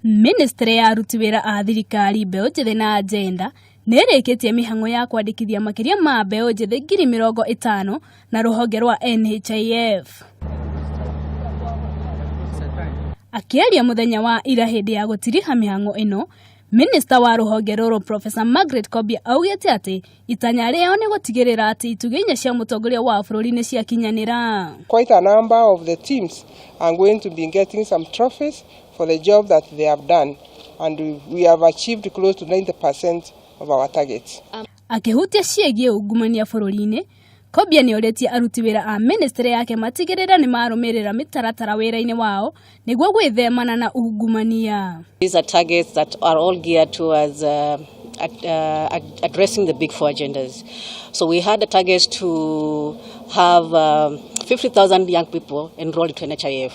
Ministry ya aruti wĩra a thirikari, mbeũ njĩthĩ na agenda nĩ ĩrĩkĩtie mĩhang'o ya kwandĩkithia makĩria ma mbeũ njĩthĩ 50,000 na rũhonge rwa NHIF. Akĩaria mũthenya wa ira hĩndĩ ya gũtiriha mĩhang'o ĩno, Minista wa rũhonge rũrũ Professor Margaret Kobia augĩte atĩ itanya rĩao nĩ gũtigĩrĩra atĩ itugĩ inya cia mũtongoria wa bũrũri nĩ ciakinyanĩra. Quite a number of the teams are going to be getting some trophies for the job that they have done, and we have achieved close to 90% of our targets. Akĩhutia ciĩgiĩ ungumania bũrũri-inĩ, Kobia nĩ orĩtie aruti wĩra a ministry yake matigĩrĩre nĩ marũmĩrĩra mĩtaratara wĩra-inĩ wao nĩguo gwĩthemana na ungumania. These are targets that are all geared towards addressing the big four agendas. So we had a target to have 50,000 young people enrolled into NHIF.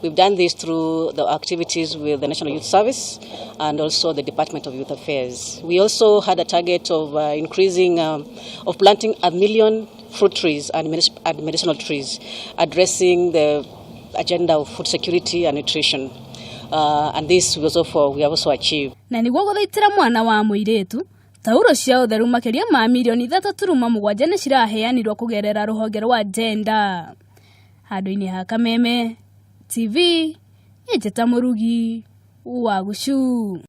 We've done this through the activities with the National Youth Service and also the Department of Youth Affairs. We also had a target of of planting 1 million fruit trees and medicinal trees, addressing the agenda of food security and nutrition. And this we have also achieved. Na nĩguo gũthaitĩra mwana wa mũirĩtu, tauro cia ũtheru makĩria ma mirioni 3.7 nĩ ciraheanirwo kũgerera rũhonge rwa gender. Handũ-inĩ ha Kameme TV, Njĩta Mũrugi wa Gũcu.